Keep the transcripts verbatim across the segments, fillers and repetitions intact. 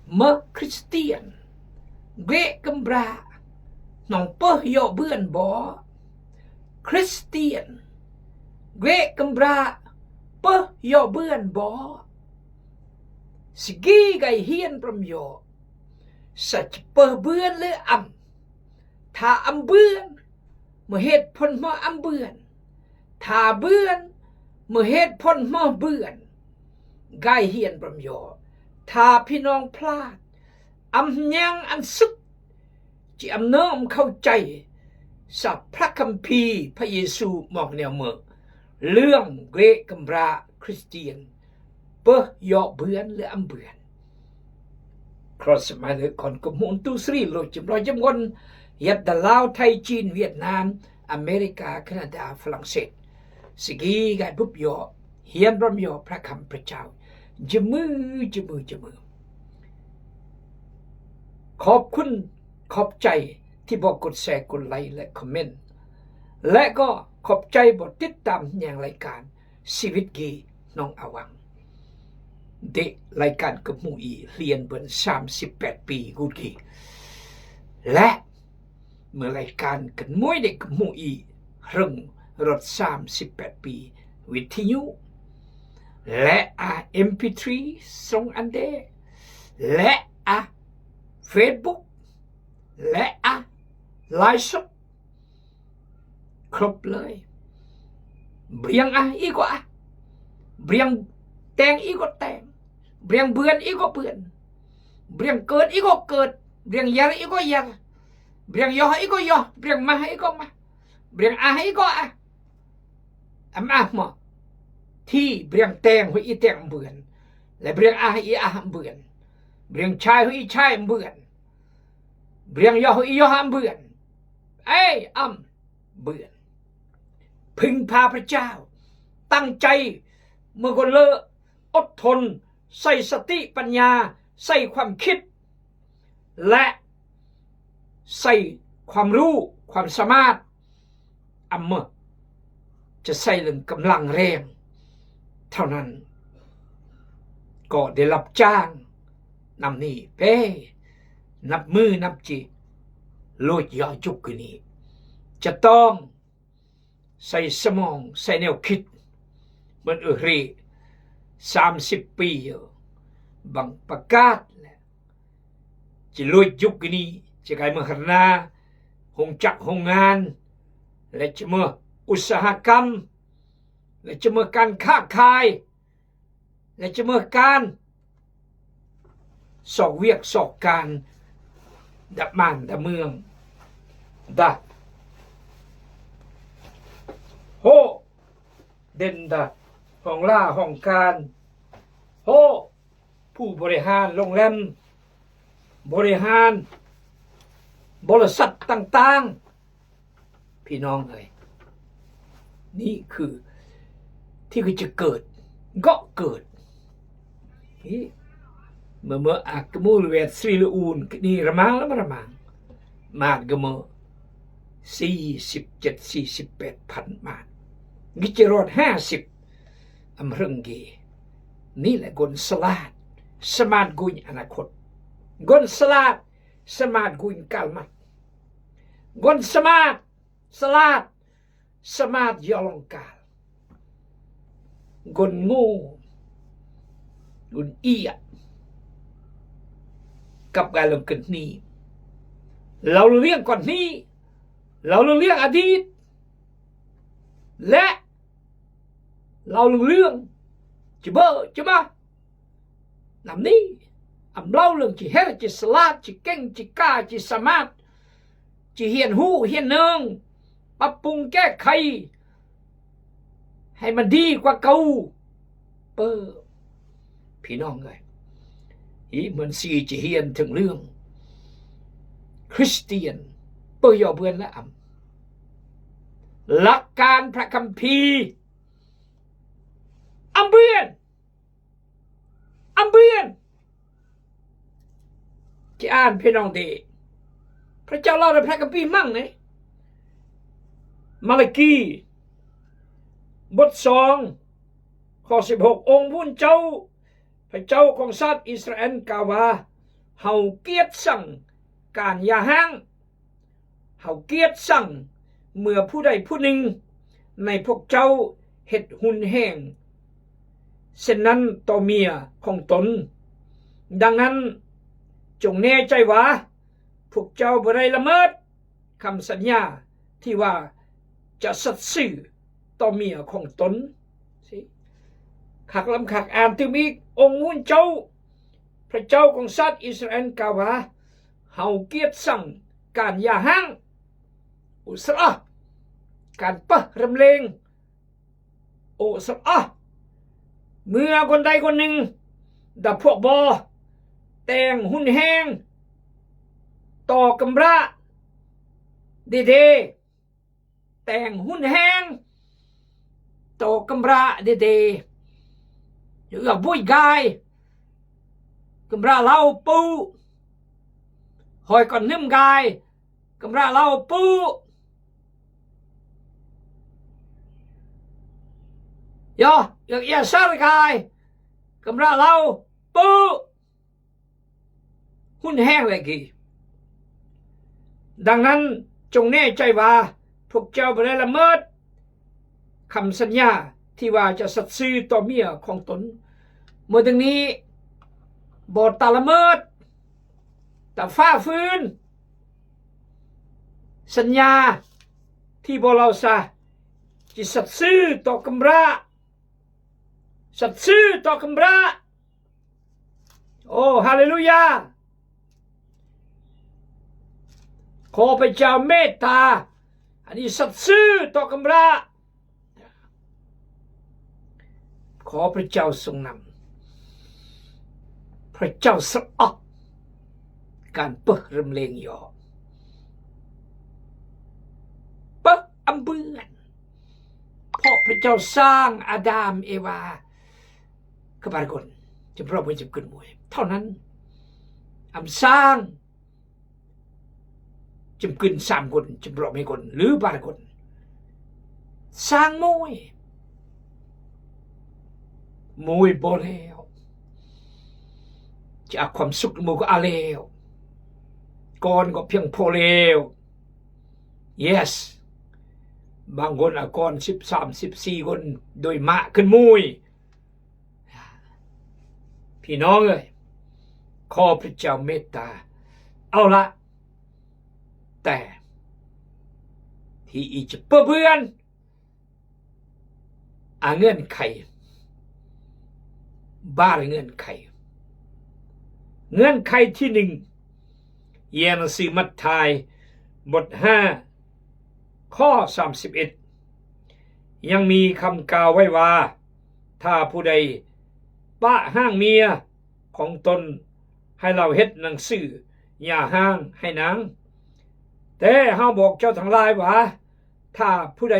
Ma Christian, gek kembra, nong peh yok bươn bok. Christian, gek kembra, peh yok bươn bok. Sigi gai hien brom yok. Sa chi peh bươn lư am. Tha am bươn, mø het phon mø am bươn. Tha bươn, mø het phon mø bươn. Gai hien brom yok. Tha phi nong plat. Am hnyang an sut. Chi am nơm khâu chai. Sa prăk kam phi pha Yêsu mok neo mơ. Lương gek kembra Christian. Peh yok bươn lư am bươn. Cross mai lư kon kơmhun tu sri lo chim lo chim gon. Yat da Lao, Thai, Chin, Vietnam, America, Canada, Falang set. Sigi gai bŭp yok. Hien brom yok prăk kam prăk chao. Jemø, jemø, jemø. Khop khun, khop chai. Ti bok kut se kut lai le comment. Le ko khop chai bok tit tam hnyang lai kan. Sibit gi nong awang. Dek lai kan kơmhun i lien bơ̆n sam sip pet pi gut gi. Le mø lai kan kơmhun i dek kơmhun i hrŏng rot sam sip pet pi wit thi ñu. Le a MP three song ande. Le a Facebook. Le a live shop. Khrup lơi. Briăng ah i ko ah. Briăng teng i ko teng. Briăng bươn i ko bươn. Briăng kơt i ko kơt. Briăng yar i ko yar. Briăng yoh i ko yoh. Briăng mah i ko mah. Briăng ah i ko ah. Am ah mơ. Thi briăng teng hui i teng bươn. Le briăng ah i ah bươn. Briăng chai hui i chai bươn. Briăng yoh hui i yoh am bươn. Ê, am bươn. Phing pha Phật giáo. Tăng chay. Mơ gô lơ. Ôt thôn. Xây sati panya. Xây khoam khít. Lẹ. Xây khoam ru. Khoam samat. Am mơ. Cha xây lưng kơmlang reng. Thao nan. Ko de lăp chang. Năm ni pe. Năp mư năp chi. Lôch yoh juk kơ ni. Cha tong. Xây samong, xây neo khit. Mơn ưh ri. Sam sip pi yo. Bang pakat le. Chi lôch juk kơ ni. Chi kai mơ hrna. Hông chăk hông ngan. Le chi mơ usaha kam. Le chi mơ kan kha khai. Le chi mơ kan. Sok wiak sok kan. Đa man đa mương. Đa. Hô. Đen đa. Hông la hông kan. Hô. Phu bri han lông lem. Bri han. Bol sat tang tang. Phi nong ơi. Ni khư. Thi khư chi kơt. Gŏ kơt. Hi. Mơ mơ ak mul wet sri lu un. Ni rơmang lăm rơmang. Mat gơmơ. Sisip chet sisip pet phan mat. Ngi chi rot hasip. Am rơngge. Ni le gon salat. Samat guñ anakot. Gon salat. Samat guñ kalmat. Gon samat, salat, samat yolong kal. Gon ngo, gon iya. Kap galong keni. Lau liang kon ni. Lau liang adit. Le. Lau liang. Chiba, chiba. Năm ni, am lau lưng chi her, chi salat, chi keng, chi ka, chi samat, chi hiên hu, hiên nương, pap pung ke khai, hai mă đi qua cầu. Pơ, phi nong ơi. Hi mơn si chi hiên thượng lương. Christian, pơ yo bươn la am. Lăk kan Prak Kamphi. Am bươn. Am bươn. Chi an phi nong de. Prak Chao lau đa Prak Kamphi măng ne. Malaki. Bot song. Kho sip hok ong bun chau. Prak Chao kong sat Israel kawa. เฮาเกลียดชังการหย่าร้าง เฮาเกลียดชังเมื่อผู้ใดผู้หนึ่งในพวกเจ้าเฮ็ดรุนแรงเช่นนั้นต่อเมียของตน ดังนั้นจงแน่ใจว่าพวกเจ้าบ่ได้ละเมิดคำสัญญาที่ว่าจะสัตย์ซื่อต่อเมียของตน คักลำคัก อ่านตึมอีก องค์หมู่เจ้า พระเจ้าของชาติอิสราเอลกล่าวว่า เฮาเกลียดชังการหย่าร้าง อุสระ การปะรำเลง อุสระ เมื่อคนใดคนหนึ่ง ดาพวกบ่ แต่งรุนแรง ต่อกำพร้า ดีๆ แต่งรุนแรง ต่อกำพร้า ดีๆ เอื้อบุ้ยกาย กำพร้าลาวปู หอยก้อนนึ่มกาย กำพร้าลาวปู ยอ เอื้อเอี้ยซาร์กาย กำพร้าลาวปู รุนแรงเลยกี่ ดังนั้นจงแน่ใจว่าพวกเจ้าบ่ได้ละเมิดคำสัญญาที่ว่าจะสัตย์ซื่อต่อเมียของตน เมื่อดังนี้ บ่ตาละเมิด ตาฝ่าฝืน สัญญาที่บ่เฮาซะ จะสัตย์ซื่อต่อกำพร้า สัตย์ซื่อต่อกำพร้า โอ้ ฮาเลลูยา ขอพระเจ้าเมตตา อันนี้สัตย์ซื่อต่อกำพร้า ขอพระเจ้าทรงนำ พระเจ้าสะออกการเปะรำเลงยอ เปะอำเปือน เพราะพระเจ้าสร้างอาดัมเอวา กะบาลกล จำเพาะเมฆ จำกึ่นมวย เท่านั้น อำสร้าง จำกึ่นสามคน จำเพาะเมฆคน หรือบาลกล สร้างมวย มวยบ่แล้ว จะเอาความสุขมวยก็เอาแล้ว ก้อนก็เพียงพอแล้ว yes บางคนเอาก้อนสิบสาม สิบสี่คน โดยมะขึ้นมวย พี่น้องเอ้ย ขอพระเจ้าเมตตา เอาละ แต่ที่อีจะเปื้อน อ่ะ เงื่อนไข บาลเงื่อนไข เงื่อนไขที่หนึ่ง เยียะหนังสือมัทธิว บทห้า ข้อสามสิบเอ็ด ยังมีคำกล่าวไว้ว่า ถ้าผู้ใดปะฮ้างเมียของตน ให้ลาวเฮ็ดหนังสือหย่าฮ้างให้นาง แต่เฮาบอกเจ้าทั้งหลายว่า ถ้าผู้ใด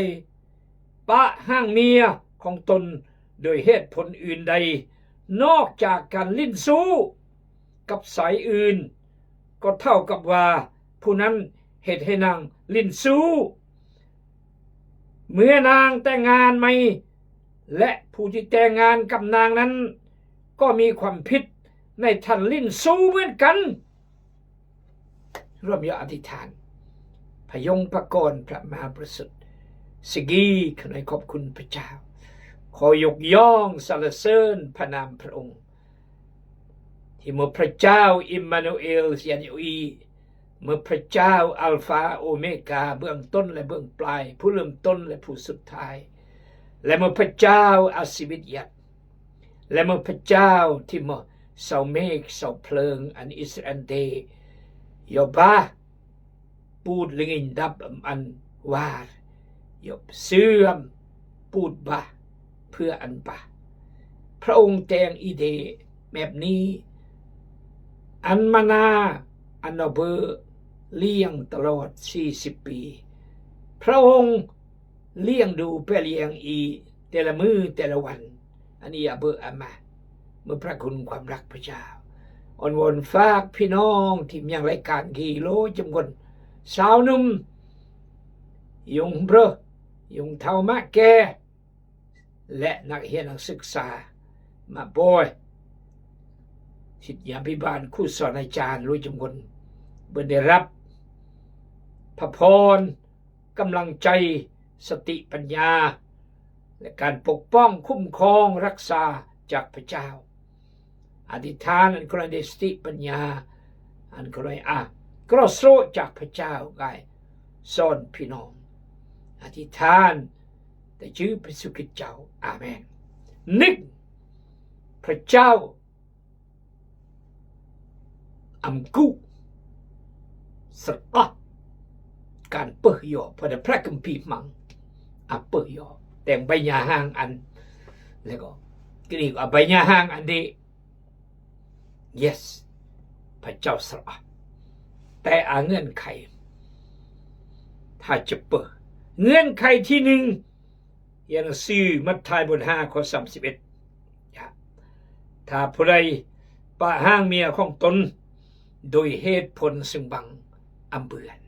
ปะฮ้างเมียของตนโดยเหตุผลอื่นใด นอกจากการเล่นชู้กับสายอื่น ก็เท่ากับว่าผู้นั้นเฮ็ดให้นางเล่นชู้ เมื่อนางแต่งงานใหม่ และผู้ที่แต่งงานกับนางนั้น ก็มีความผิดในฐานเล่นชู้เหมือนกัน ร่วมยออธิษฐาน พระยงค์พระกร พระมหาบริสุทธิ์ สิกีขอขอบคุณพระเจ้า ขอยกย่องสรรเสริญพระนามพระองค์ ที่เมื่อพระเจ้าอิมมานูเอล เสียนอยู่อี เมื่อพระเจ้าอัลฟาโอเมกา เบื้องต้นและเบื้องปลาย ผู้เริ่มต้นและผู้สุดท้าย และเมื่อพระเจ้าอาชีวิตยัด และเมื่อพระเจ้าที่เมื่อเสาเมฆเสาเพลิงอันอิสราเอลเด ยอบา ปูดลิงินดับอันวาด ยอบเสื่อมปูดบาเพื่ออันบา พระองค์แต่งอีเดแบบนี้ อันมานา อันเอาเบอร์เลี้ยงตลอดสี่สิบปี พระองค์เลี้ยงดูเปเลี้ยงอีแต่ละมื้อแต่ละวัน อันนี้อาเบอร์อามา เมื่อพระคุณความรักพระเจ้า อ้อนวอนฝากพี่น้องที่ยังรายการกิโลจำกวน สาวหนุ่ม ยุงเบลอ ยุงเฒ่ามะแก่ และนักเรียนนักศึกษา มาบ่อย สิทธิ์ยาพิบาล คู่สอนอาจารย์ รู้จำนวน เปิ้นได้รับพระพร กำลังใจ สติปัญญา และการปกป้องคุ้มครองรักษาจากพระเจ้า อธิษฐานอันขอให้ได้สติปัญญา อันขอให้อ่ะ กระโสจากพระเจ้า กายสอนพี่น้อง อธิษฐาน แต่ชื่อพระเยซูคริสต์เจ้า อาเมน หนึ่ง พระเจ้า อำกู้ สะอาด การเปิดยอ เพราะในพระคัมภีร์มัง อ่ะ เปิดยอ แต่งใบหญ้าห้างอัน แล้วก็กรีกเอาใบหญ้าห้างอันนี้ yes พระเจ้าสะอาด แต่อ่ะเงื่อนไข ถ้าจะเปิด เงื่อนไขที่หนึ่ง อย่างหนังสือมัทธิวบทห้า ข้อสามสิบเอ็ด ถ้าผู้ใดปะฮ้างเมียของตน โดยเหตุผลซึ่งบังอำเบือน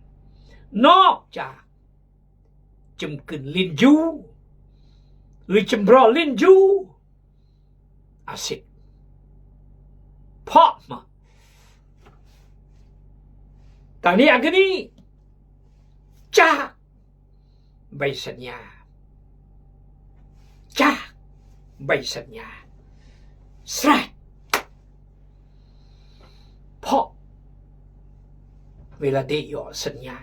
นอกจากจำกึ่นลิ้นอยู่ หรือจำรอลิ้นอยู่ อาสิทธิ์ เพราะมา ตอนนี้อันนี้ จากใบสัญญา จากใบสัญญา สลาย เพราะเวลาได้ยอสัญญา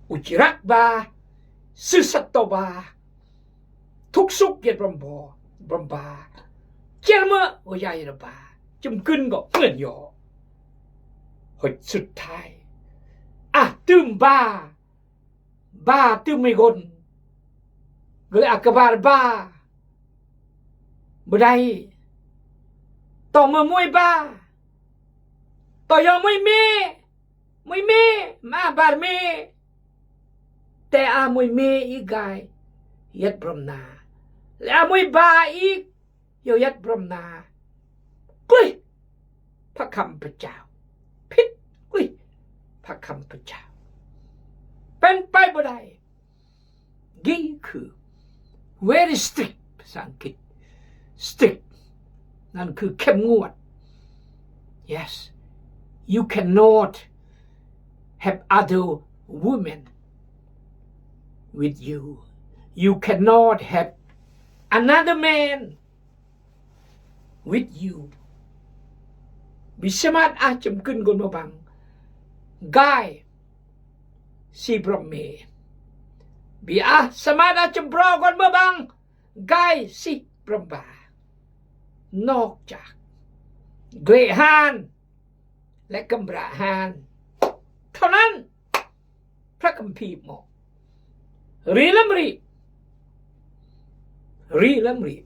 อุจจาระบา ซื่อสัตย์ต่อบา ทุกข์สุขเย็นบรมบอ บรมบา เจียนเมื่อโอ้ยายระบา จุ่มกึ่นก็เหมือนยอ หดสุดท้าย อ่ะ ตื่มบา บาตื่มไม่กล ก็เลยอักกะบาบา บ่ได้ ต้องมามุยบา ต้องยอมมุยเม มุยเม มาบาเม แต่อามุยเมอีกกาย ยัดบรมนา และอามุยบาอีก เยียวยาดบรมนา กลุย พระคำพระเจ้า ผิด กลุย พระคำพระเจ้า เป็นไปบ่ได้ นี่คือ very strict ภาษาอังกฤษ strict นั่นคือเข้มงวด yes you cannot have other women with you you cannot have another man with you บิสมัดอาจมกึนกนมาบัง กาย สิบรมเม บิอาสมัดอาจมบรอกนมาบัง กาย สิบรมบา นอกจาก เกลฮาน และกำราฮาน เท่านั้น พระคัมภีร์บอก รีลำรี รีลำรี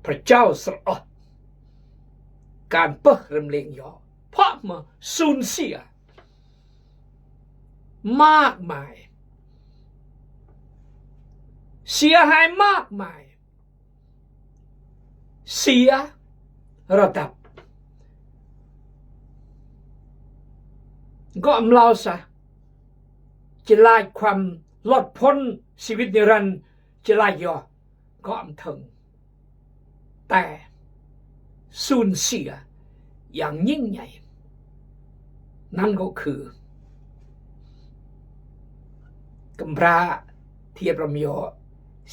พระเจ้าสละการเปิดรำเลงยอ เพราะมาสูญเสีย มากมาย เสียหายมากมาย เสียระดับ ก็อำลาวซะ จะลายความรอดพ้นชีวิตนิรันดร์ จะลายยอ ก็อำเถิง แต่สูญเสียอย่างยิ่งใหญ่ นั่นก็คือ กำพร้าที่เยียดบรมยอ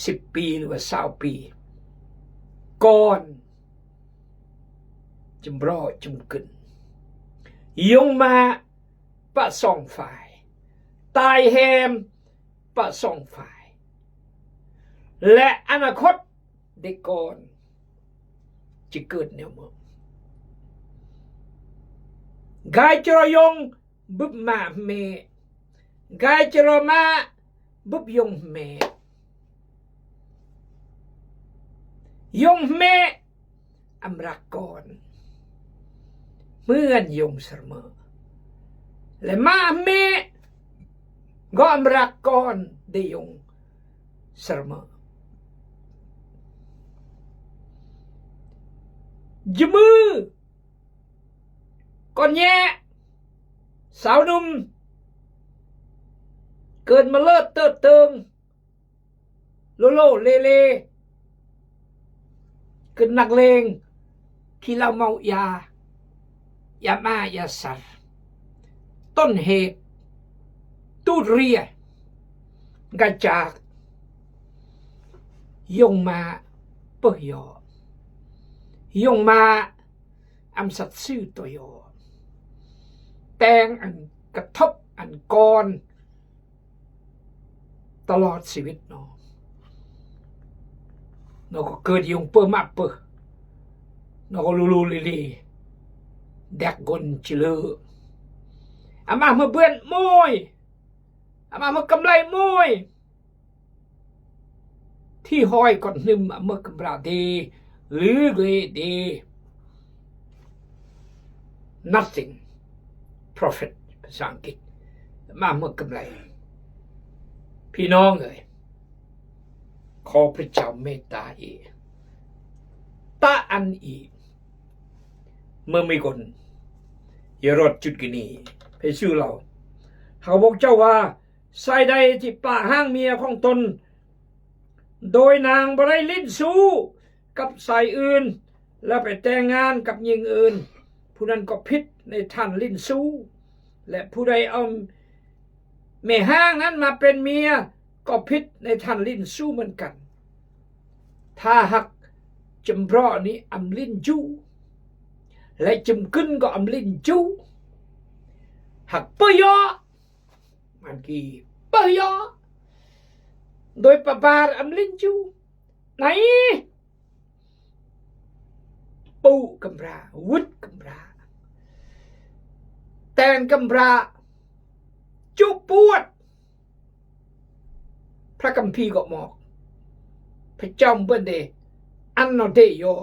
สิบปี หรือว่าซาวปี ก่อน จมบรอจมกึน ยงมาปะสองฝ่าย ตายแฮมปะสองฝ่าย และอนาคตเด็กก่อน จะเกิดแนวเมือง กายจรอยง บึบมาเม กายจรอมา บึบยงเม ยงเม อำรักก่อน เหมือนยงเสมอ และมาเม ก็อำรักก่อนได้ยงเสมอ ยะมือ ก่อนแย่ สาวหนุ่ม เกิดมาเลิศเติดเติง Lolo lele, kynnak leng, kilau mau ya, ya ma ya sar. Ton het, tut ria, gajak, yong ma peh yo. Yong ma am sat sư to yo. Teng an kthop an kon. Talot siwit no. No ko kơ di yong pơ ma pơ. No ko lulu lili. Dak gon chilơ. Ama mơ buen môi. Ama mơ kơmlei môi. Thi hoi kon hnưm ama mơ kơmra de. Lư gle de. Nothing profit ພາສາອັງກິດ มาเมืองกำไร พี่น้องเอ๋ย ขอพระเจ้าเมตตาอีก ตะอันอีก เมื่อมีคน อย่ารอดจุดกันนี้ พระเยซูเรา เขาบอกเจ้าว่า ชายใดที่ปะห้างเมียของตน โดยนางบ่ได้ลิ้นชู้กับชายอื่น แล้วไปแต่งงานกับหญิงอื่น ผู้นั้นก็ผิดในฐานลิ้นชู้ และผู้ใดเอาแม่ห้างนั้นมาเป็นเมีย ก็ผิดในฐานลิ้นชู้เหมือนกัน ถ้าหากจำเพาะนี้อำลิ้นจู้ และจำกึ้นก็อำลิ้นจู้ หากเปยาะ มันกี่เปยาะ โดยประบาทอำลิ้นจู้ ไหน ปูกำพร้า วุฒิกำพร้า แต่งกำพร้า จุปวด พระคัมภีร์ก็บอก พระเจ้าเปิ้นเด อันนอเดยอ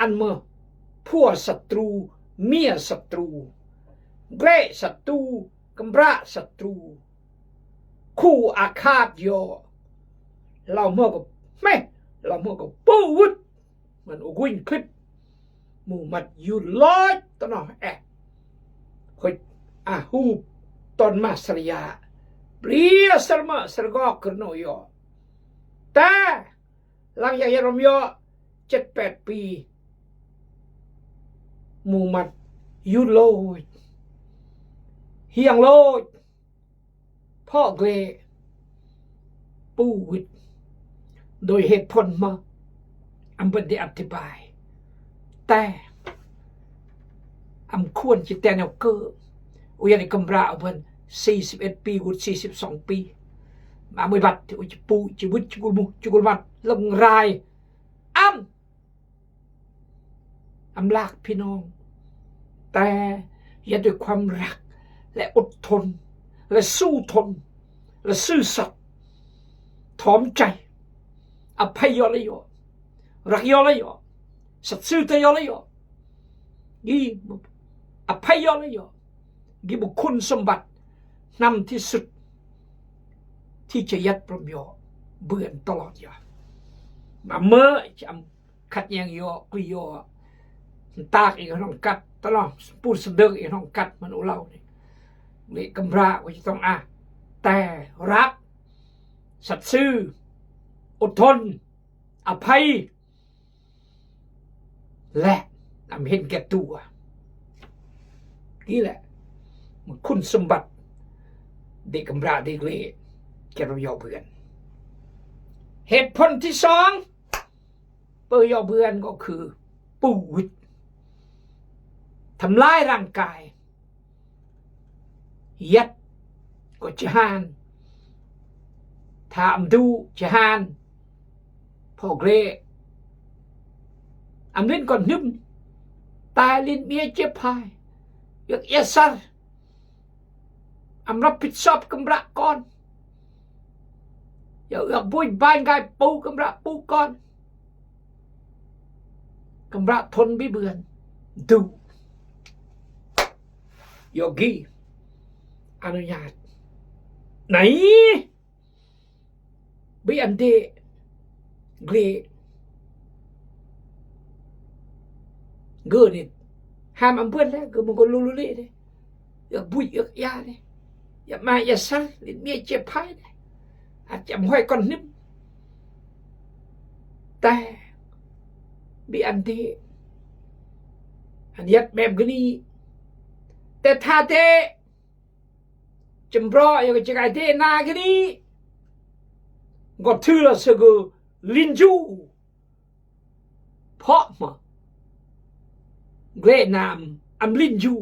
อันเมอ ผัวศัตรู เมียศัตรู แกล้ศัตรู กำพร้าศัตรู คู่อาฆาตยอ ลาวเฮาก็แม่ ลาวเฮาก็ปูวุธ มันอุกุนคลิป หมู่มัดอยู่ลอยตะนอแอะ เฮ้ย อาหูป ตอนมาสริยา เปรียสระเมอสระกอกกระโนยอ แต่ หลังจากยอมยอเจ็ดแปดปี หมู่มัดอยู่ลอย เฮียงลอย เพราะเกร ปูวิทย์ โดยเหตุผลมา อันเปิ้นได้อธิบาย แต่ อำควรจะแต่งแนวเก้อ อุยาในกำราเอาเปิ้น สี่สิบเอ็ดปี วุฒิ สี่สิบสองปี มาไม่บัด อุยจะปู จะวุฒิ จะกุลมุ จะกุลมัด ลงราย อำ อำลากพี่น้อง แต่เฮ็ดด้วยความรัก และอดทน และสู้ทน และซื่อสัตย์ ถอมใจ อภัยยอละยอ รักยอละยอ สัตย์ซื่อตะยอละยอ อี อภัยยอละยอ อีบุคคลสมบัตินำที่สุด ที่จะยัดปรมยอ เบือนตลอดยอ มาเมื่อจะอำ ขัดแย้งยอ คุยยอ ตากอีกห้องกัด ตลอด ปูดสะเดิกอีกห้องกัด มันอุเลานี่ นี่กำพร้าก็จะต้องอ่ะ แต่รัก สัตย์ซื่อ อดทน อภัย และอำเห็นแก่ตัว นี่แหละ มันคุณสมบัติ เด็กกำพร้าเด็กเล่ห์ แก่เรายอเพื่อน เหตุผลที่สอง เปยอเพื่อนก็คือ ปูวิทย์ ทำร้ายร่างกาย ยัดก็จะหาน ถ้าอำดูจะหาน พอเกร อำลิ้นก่อนนึ่ม ตายลิ้นเมียเจ็บพาย เอือกเอียดสัตว์ อำรับผิดชอบกำพร้าก่อน อย่าเอือกบุยบานกายปูกำพร้าปูก่อน กำพร้าทนบิเบือน ดู ยอกี้ อนุญาต ไหน บิอันเด เกร เกอนี่ ห้ามอำเปิ้นแล้ว เกอมันก็ลูลูเล่เด้ เอือกบุยเอือกยาเด้ อย่ามาอย่าซัง ลิ้นเมียเจ็บพายเด้ อาจจะห้อยก้อนหิน Te, bi an te, an yet mep gani. Te thade, chim bro, yo ke chikai te na gani. Go thula segu linju. Pok ma. Gle nam, am linju.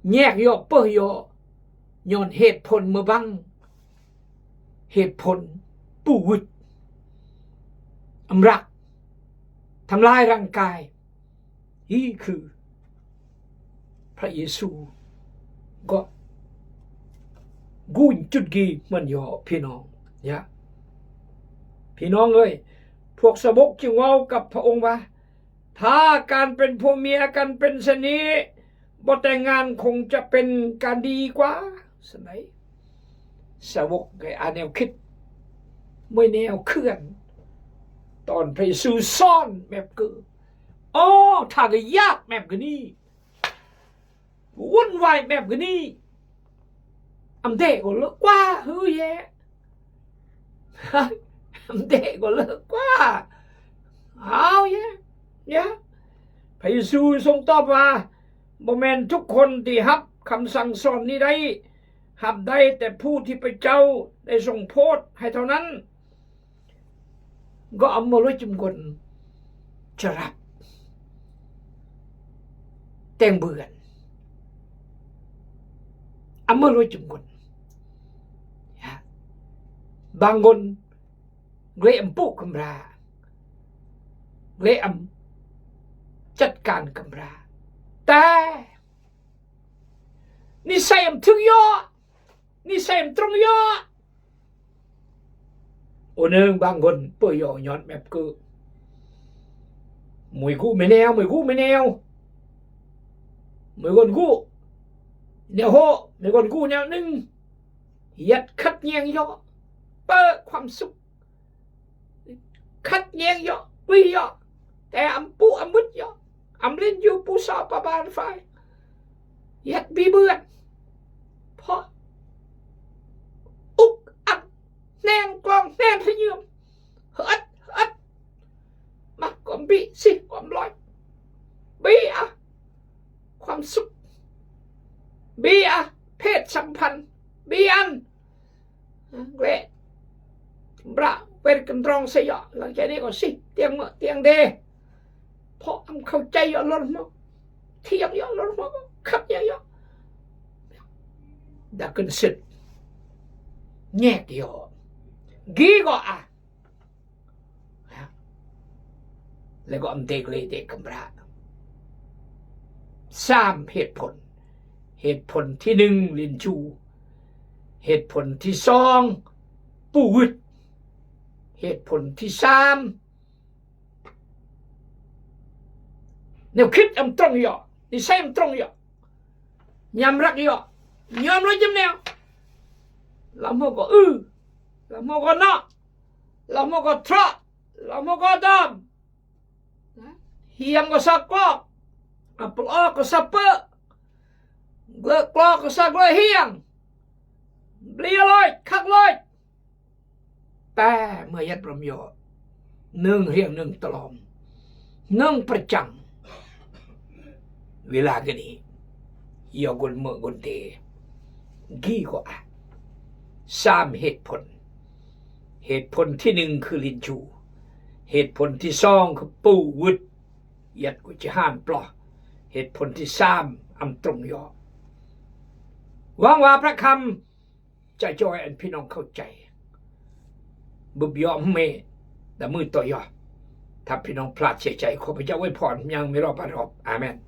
Nhek yo, pơ yo. Nyon het phon mơ bang. Het phon pu wut. Am rak. Tham lai rang kai. Hi khư. Pha Yêsu. Go. Gu chut gi man yo phi nong. Ya. Phi nong ơi. Phuak sa bok chi ngau kap pha ong wa. Tha kan pen phu mia kan pen sani. Bot te ngan khong cha pen kan di kwa. Sani. Sa bok ge a neo khit. Mui neo khưan. Ton pha Yêsu son mep kơ. Ô, tha ge yak mep gani. Wun wai mep gani. Am de go lơ kwa hư ye. Am de go lơ kwa. Ao ye. Ya. Pha Yêsu song top wa. Bơ men thuk hon ti hap kham sang son ni dai. Hap dai te phu ti pha chau. Dai song phot. Hai thao nan. Go am mơ lôi chim gon. Charap. Teng bươn. Am mơ lôi chim gon. Ya. Bang gon. Gle am pu kambra. Gle am chat kan kambra. Ta. Ni sai am thuk yo. Ni sai am trong yo. Ô nương bang gon pơ yo nhon mep kơ. Mui gu mê neo, mui gu mê neo. Mui gon gu. Neo hô, mui gon gu neo ning. Yet khắt nheng yo. Pơ khoam suk. Khắt nheng yo, wi yo. Te am pu am mut yo. Am lin yu pu sa pa ban fai. Yet bi bươn. Pho. Uk ap. Nen klong, nen senyum. Hớt, hớt. Mă kom bi, si kom loi. Bi a. Khoam suk. Bi a. Phet sam phan. Bi an. Gle. Bra, wer kơntrong se yo, lăng chai ni ko si, tiang mơ, tiang de. Pho am khâu chai yo lor mơ. Thiang yo lor mơ, khăp yo yo. Da kơnsit. Nhek yo. Gi go a. Lego am dek le dek kambra. Sam het phon. Het phon thi nưng lin chu. Het phon thi song pu wut. Het phon thi sam. Neo khit am trong yo. Ni sai am trong yo. Nham rak yo. Nham lo jem neo. Lam ho ko ư. Lam ho ko no. Lam ho ko tra. Lam ho ko dam. Hiang ko sa klok. Apel o ko sa pe. Gle klok ko sa gle hiang. Bli loi, khak loi. Pe mơ yet rom yo. Nưng hiang nưng telom. Nưng perchang. Wi la gani. Yo gun mơ gun te. Gi ko a. Sam het phon. Het phon thi nưng khư lin chu. Het phon thi song khư pu wut. Yet ko chi han ploh. Het phon thi sam am trong yo. Wang wa pra kham. Cha choi an phi nong khâu chai. Bub yo me. Da mui to yo. Tha phi nong plat che chai. Kho pa cha wei phon. Miang mi ro pa ro. Amen.